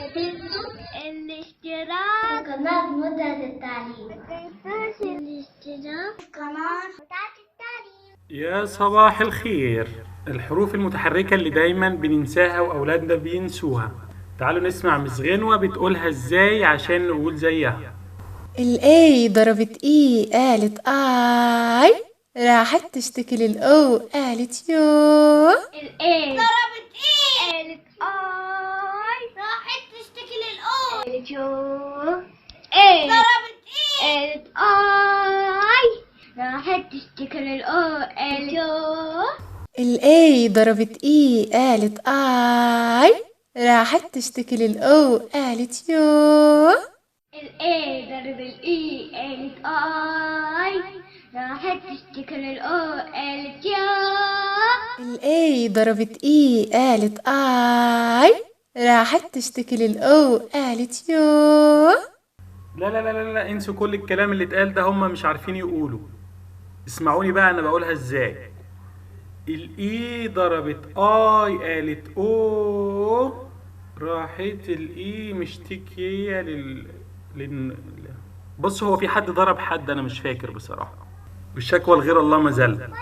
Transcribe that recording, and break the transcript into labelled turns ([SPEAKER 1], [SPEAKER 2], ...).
[SPEAKER 1] تنسوا الاشتراك في قناة متعة التعليم. ما تنسوش الاشتراك في قناة متعة التعليم.
[SPEAKER 2] يا صباح الخير. الحروف المتحركة اللي دايما بننساها وأولادنا بينسوها، تعالوا نسمع مس غنوة بتقولها ازاي عشان نقول زيها.
[SPEAKER 3] ال A ضربت E قالت آي، راحت تشتكي لل O قالت يو.
[SPEAKER 1] ال A ضربت E قالت آي، راحت تشتكي لل O قالت يو. A ضربت E قالت آي، راحت تشتكي لل O قالت يو.
[SPEAKER 3] ال A ضربت E قالت آي، راحت تشتكي لل O قالت يو.
[SPEAKER 1] ال A ضرب ال E قالت آي، راحت تشتكي لل O قالت يو.
[SPEAKER 3] ال A ضربت E قالت آي، راحت تشتكي لل O قالت يو.
[SPEAKER 2] لا لا لا لا لا، انسوا كل الكلام اللي اتقال ده، هم مش عارفين يقولوا. اسمعوني بقى انا بقولها ازاي. ال E ضربت I قالت او، راحت ال E مشتكية لل بص، هو في حد ضرب حد انا مش فاكر بصراحة، والشكوى لغير الله ما زال.